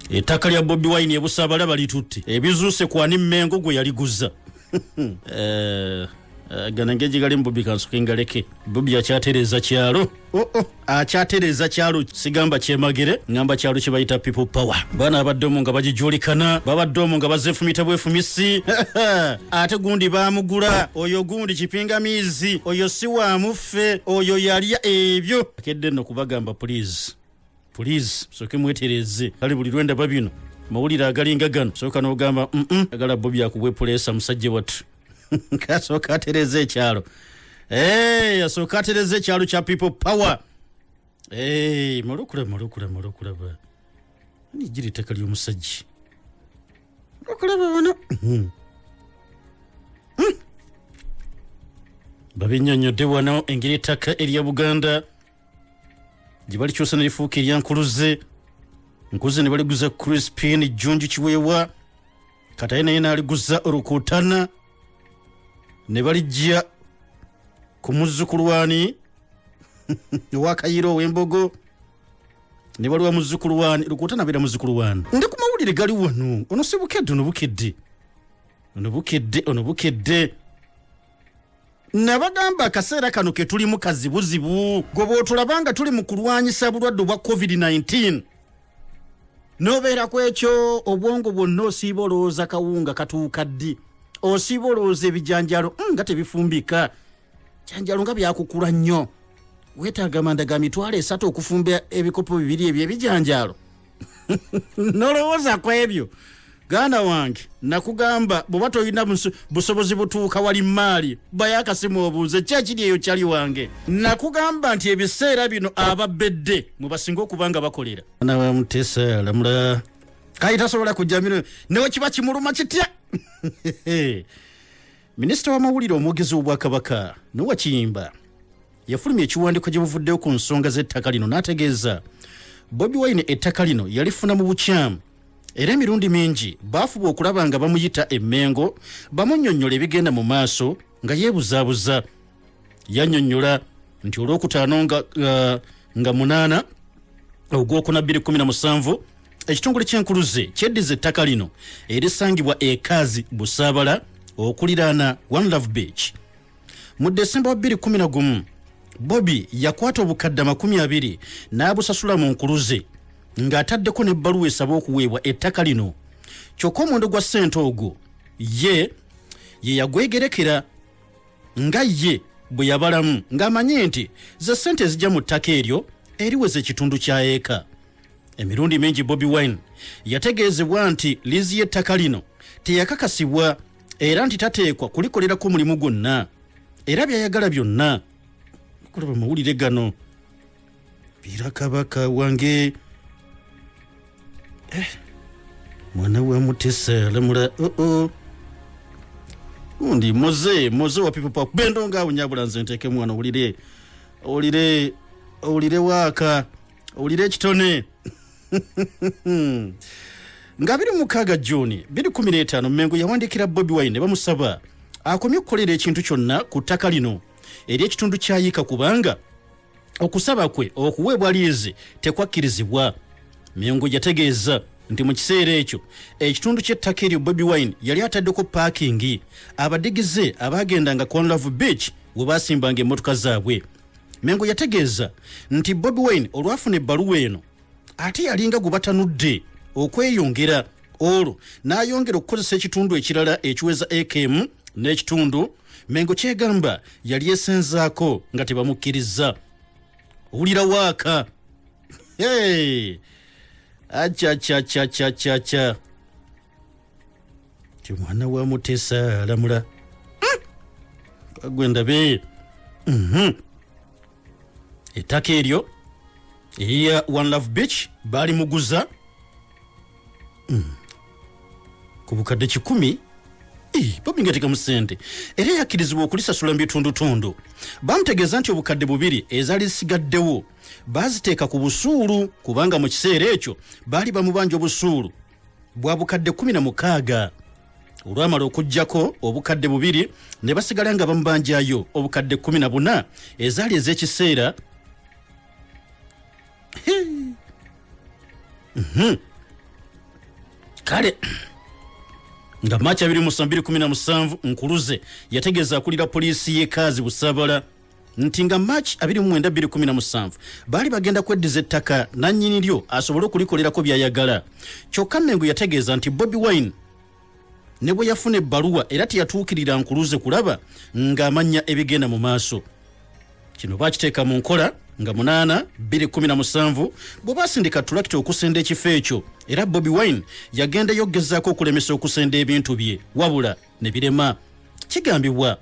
Ettaka lya Bobi Wine ebusaabala balitutte, ebizuuse kwani Mmengo gwe yaliguza. Eh, eh, gano engeri gali mu Bobi, kansoke ngaleke. Bobi akyatereeza kyalo. Oh, oh, akyatereeza kyalo, sigamba kyemagere, ngamba kyalo kye bayita People Power. Baana abadde omu nga bagijuulikana, babadde omu nga bazefumita bwefumisi. Ate gundi baamugula oyo, gundi kipingamiizi oyo, si wa muffe oyo, yalya ebyo. Akedde nno kubagamba, please, please, soke mwetereze. Kale buli lwendaba bino mawulire agalinga gano, sooka n'ogamba, agala Bobi akubwe puleesa, musajja wattu kasooka atereze ekyalo. Hey, asooka atereze ekyalo kya People Power. Hey, malukula malukula malukulaba nijira ettaka ly'omusajja okulaba wano. Babinnyonnyodde wano engeri ettaka erya Buganda gye balikyusa ne lifuuka erya Nkuluze. Nkuze ne baliguza Crispin Junju Kiweewa, kataye naye n'aliguza Rukuutana, ne balijja ku muzzukulu waani owakayiro ow'embogo, ne baliwa muzzukulu waani Rukuutana, abeera muzzukulu waani. Ndi ku mawulire gali wano. Ono si Bukedde, ono Bukedde, ono Bukedde, ono Bukedde. Nabagamba akaseera kano ke tulimu kazibuzibu. Gwe bw'otulaba nga tuli mu kulwanyisa bulwadde obwa COVID-19, n'obeera ku ekyo, obwongo bwonna osiiba olowooza kawunga katuuka ddi, osiiba olowooza ebijanjalo nga tebifumbika, janjalo nga byakukula nnyo, weetaaga manda ga 30,000 okufumba ebikopo bibiri ebyo ebijanjalo, nolowooza ku ebyo. Ganda wange, nakugamba bw'oba tolina busobozi butuuka wali maali, bayo akasimu obuuze ki ekiri eyo kyali wange. Nakugamba nti ebiseera bino ababbedde mwe basinga okuba nga bakolera. Nawe Mutesa lamula kayi tasobola kujja mino newe kiba kimuluma kitya. Minisita w'amawulire, omwogezi w'Obwakabaka, Noah Kiyimba, yafulumya ekiwandiiko gye buvuddeyo ku nsonga z'ettaka lino, n'ategeeza Bobi Wine ettaka lino yalifuna mu bukyamu, era emirundi mingi baafuba okulaba nga bamuyita Emmengo bamunnyonnyola ebigenda mu maaso nga yeebuzaabuza. Yannyonnyola nti olwokutaano nga 8 ogwokuna 2017, ekitongole ky'enkuluze kyeddiza ettaka lino erisangibwa Ekaazi Busaabala okuliraana One Love Beach. Mu Desemba wa 2011, Bobi yakwata obukadde 20 n'abusasula mu nkuluze ng'ataddeko n'ebbaluwa esaba okuweebwa ettaka lino. Kyokka omuwendo gwa ssente ogwo ye ye yagwegerekera nga ye bwe yabalamu, ng'amanyi nti ze ssente ezijja mu ttaka eryo eriweza ekitundu kya eka. Emirundi mingi Bobi Wine yategeezebwa nti liizi y'ettaka lino teyakakasibwa, era nti tateekwa kulikolerako mulimu gwonna era byayagala byonna. Kulaba mawulire gano bira kabaka wange, mwana wa Mutesa lamula. Oh, oh. Gundi moze moze wa People Power bendo ngaawo nyabula, nze nteeke mwana owulire, owulire, owulire waaka, owulire ekitone. Nga 26 Juni 2015, Mmengo yawandiikira Bobi Wine ne bamusaba akomye okukolera ekintu kyonna ku ttaka lino ery'ekitundu kya yiika, kubanga okusaba kwe okuweebwa liizi tekwakkirizibwa. Mengo yategeeza nti mu kiseera ekyo ekitundu ky'ettaka eryo Bobi Wine yali ataddeko paakingi abadigize abaagendanga ku One Love Beach we baasimbanga emmotoka zaabwe. Mengo yategeeza nti Bobi Wine olwafuna ebbaluwa eno, ate yalinga gwe batanudde okweyongera, olwo n'ayongera okukozesa ekitundu ekirala ekiweza ekm n'ekitundu Mengo kyegamba yali esenzaako nga tebamukkirizza. Owulira waaka. Hey! Acacacacacaca ti mwana wa Mutesa alamula. Gwe ndabe. Ettaka eryo erya One Love Beach baalimuguza ku bukadde 100. Bobi nga sente, era yakkirizibwa okulisasula mu bitundutundu. Bamutegeeza nti obukadde 2 ezaali zisigaddewo baaziteeka ku busuulu, kubanga mu kiseera ekyo baali bamubanja obusuulu bwa bukadde 16. Olwamala okugjako obukadde 2, ne basigala nga bamubanjayo obukadde 14 ezaali ez'ekiseera. Kale nga Maaki 27 Nkuluze yategeeza akulira poliisi y'e Kaazi Busabala nti nga Maaki 29 baali bagenda kweddiza ettaka nannyini lyo asobole okulikolerako by'ayagala. Kyokka Mengo yategeeza nti Bobi Wine ne bwe yafuna ebbaluwa era teyatuukirira Nkuluze kulaba ng'amanya ebigenda mu maaso. Kino bakiteeka mu nkola nga 8 217 bwe basindika tulakita okusenda ekifo ekyo, era Bobi Wine yagendayo okugezaako okulemesa okusenda ebintu bye wabula ne birema. Kigambibwa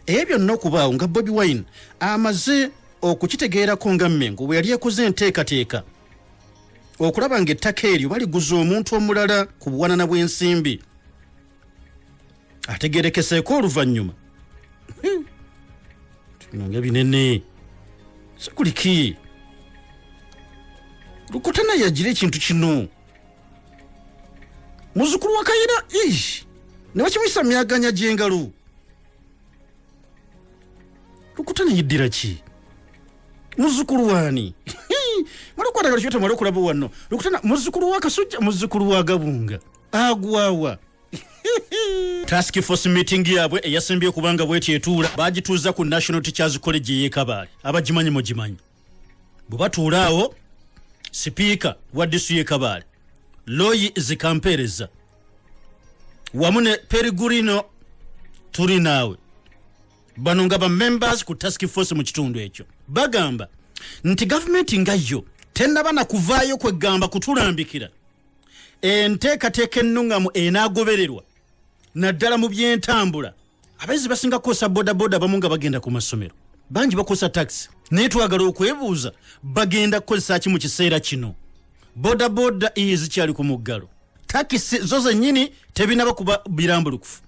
ebyo byonna okubaawo nga Bobi Wine amaze okukitegeerako nga Mmengo bwe yali ekoze enteekateeka okulaba ng'ettaka eryo baliguza omuntu omulala ku buwanana bw'ensimbi ategerekeseeko oluvannyuma. Nga binene sikuliki Lukutana yagira ekintu kino muzukulu wa Kayira ne bakimuyisa myaganya gy'engalo. Lukutana yeddira ki? Muzukulu waani? Mali okukwatagala kyota mwali okulaba wano Lukutana muzukulu wa Kasujja, muzukulu wa Gabunga agwawa. Task force meeting yaabwe eyasembye kubanga bweti etuula bagituuza ku National Teachers College ey'e Kabaale. Abagimanyi mugimanyi. Bwe batuula awo, sipiika wa disu y'e Kabaale Loyi Zikampeereza wamu ne Perigurino Turinaawe, bano nga ba members ku task force mu kitundu ekyo, bagamba nti gavumenti nga yo tennaba na kuvaayo kwegamba kutulambikira enteekateeka ennuŋŋamu enaagobererwa naddala mu byentambula. Abayizi basinga kukozesa bodaboda, abamu nga bagenda ku masomero, bangi bakozesa taxi, naye twagala okwebuuza bagenda kukozesa ki mu kiseera kino? Bodaboda iye zikyali ku muggalo, takisi zo zennyini tebinaba kuba birambulukufu.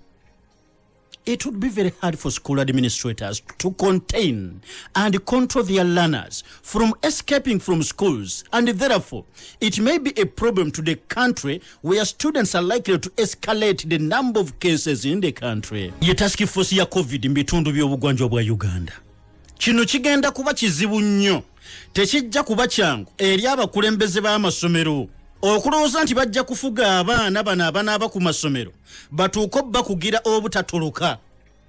It would be very hard for school administrators to contain and control their learners from escaping from schools, and therefore it may be a problem to the country where students are likely to escalate the number of cases in the country. Ye task force ya COVID mu bitundu by'obugwanjuba bwa Uganda. Kino kigenda kuba kizibu nnyo, tekijja kuba kyangu eri abakulembeze b'amasomero okulowooza nti bajja kufuga abaana bano abanaaba ku masomero batuuke obbakugira obutatoloka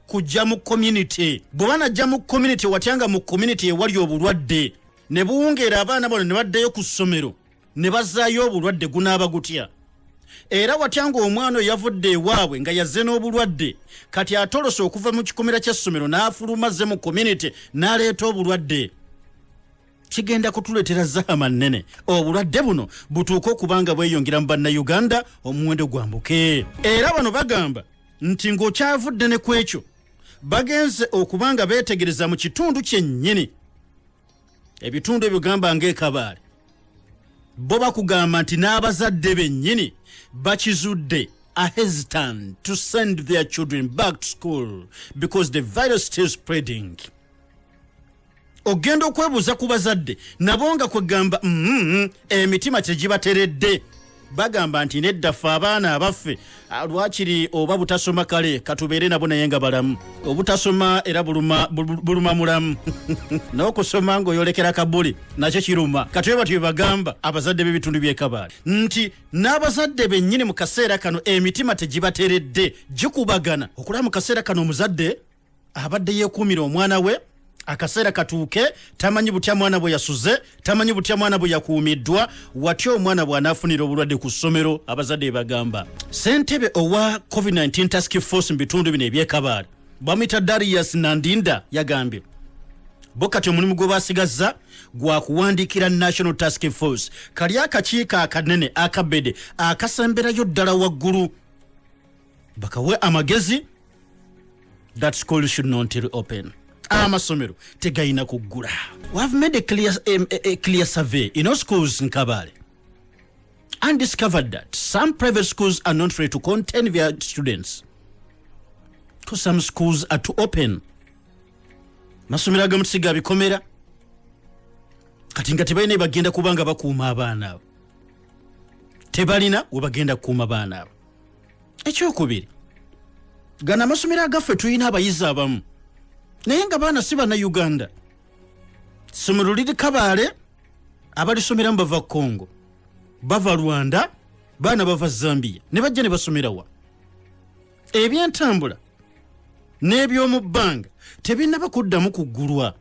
kujja mu community. Bwe banajja mu community, watyanga mu community ewali obulwadde ne buwungeera, abaana bano ne baddayo ku ssomero ne bazaayo obulwadde, gunaaba gutya? Era watyanga omwana oyo yavudde ewaabwe nga yazze n'obulwadde, kati atolose okuva mu kikomera ky'essomero n'afuluma azze mu community n'aleeta obulwadde, kigenda kutuleetera zahama nnene, obulwadde buno butuuke okuba nga bweyongera mu Bannayuganda, omuwendo gwambuke. Era bano bagamba nti ng'okyavudde ne ku ekyo, bagenze okuba nga beetegereza mu kitundu kyennyini, ebitundu ebyo gamba ng'e Kabaale, bo bakugamba nti n'abazadde bennyini bakizudde are hesitant to send their children back to school because the virus still spreading. Ogenda okwebuuza ku bazadde nabo nga kwegamba emitima kyegibateredde, bagamba nti nedda, ffe abaana abaffe lwakiri oba butasoma, kale katubeere nabo naye nga balamu. Obutasoma era buluma, buluma mulamu, n'okusoma ng'oyolekera kabuli nakyo kiruma. Kati batyo bwe bagamba abazadde b'ebitundu by'e Kabaale nti n'abazadde bennyini mu kaseera kano emitima tegibateredde, gikubagana okulaba mu kaseera kano omuzadde abadde yeekuumira omwana we, akaseera katuuke tamanyi butya mwana bwe yasuze, tamanyi butya mwana bwe yakuumiddwa, watya omwana bw'anaafunira obulwadde ku ssomero. Abazadde bagamba ssentebe owa COVID-19 task force mu bitundu bino eby'e Kabaale bamuyita Darius Nandinda, yagambye bo kati omulimu gwe basigazza gwa kuwandiikira National Task Force, kali akakiiko akanene akabede akasemberayo ddala waggulu, bakawe amagezi that school should not reopen, amasomero tegayina kuggula. We have made a clear survey in all schools in Kabale and discovered that some private schools are not ready to contain their students because some schools are too open. Masomero agamu tisiga bikomera, kati nga tebalina bagenda kuba nga bakuuma abaana abo, tebalina we bagenda kukuuma baana abo. Ekyokubiri, gano amasomero agaffe tulina abayizi abamu naye nga baana si Bannayuganda. Ssomero liri Kabaale, abalisomeramu bava Congo, bava Rwanda. Baana bava Zambia ne bajja ne basomerawa. Ebyentambula n'ebyomu bbanga tebinnaba kuddamu kuggulwa.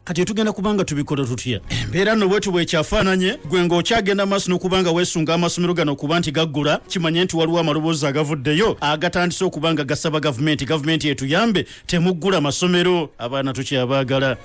Kati tugenda kubanga tubikola tutya? Embeera nno bwetu bwekyafaananye. Gwe ng'okyagenda maaso n'okuba nga weesunga amasomero gano okuba nti gaggula, kimanye nti waliwo amaloboozi agavuddeyo agatandise okuba nga gasaba gavumenti, gavumenti etuyambe, temuggula masomero, abaana tukyabaagala.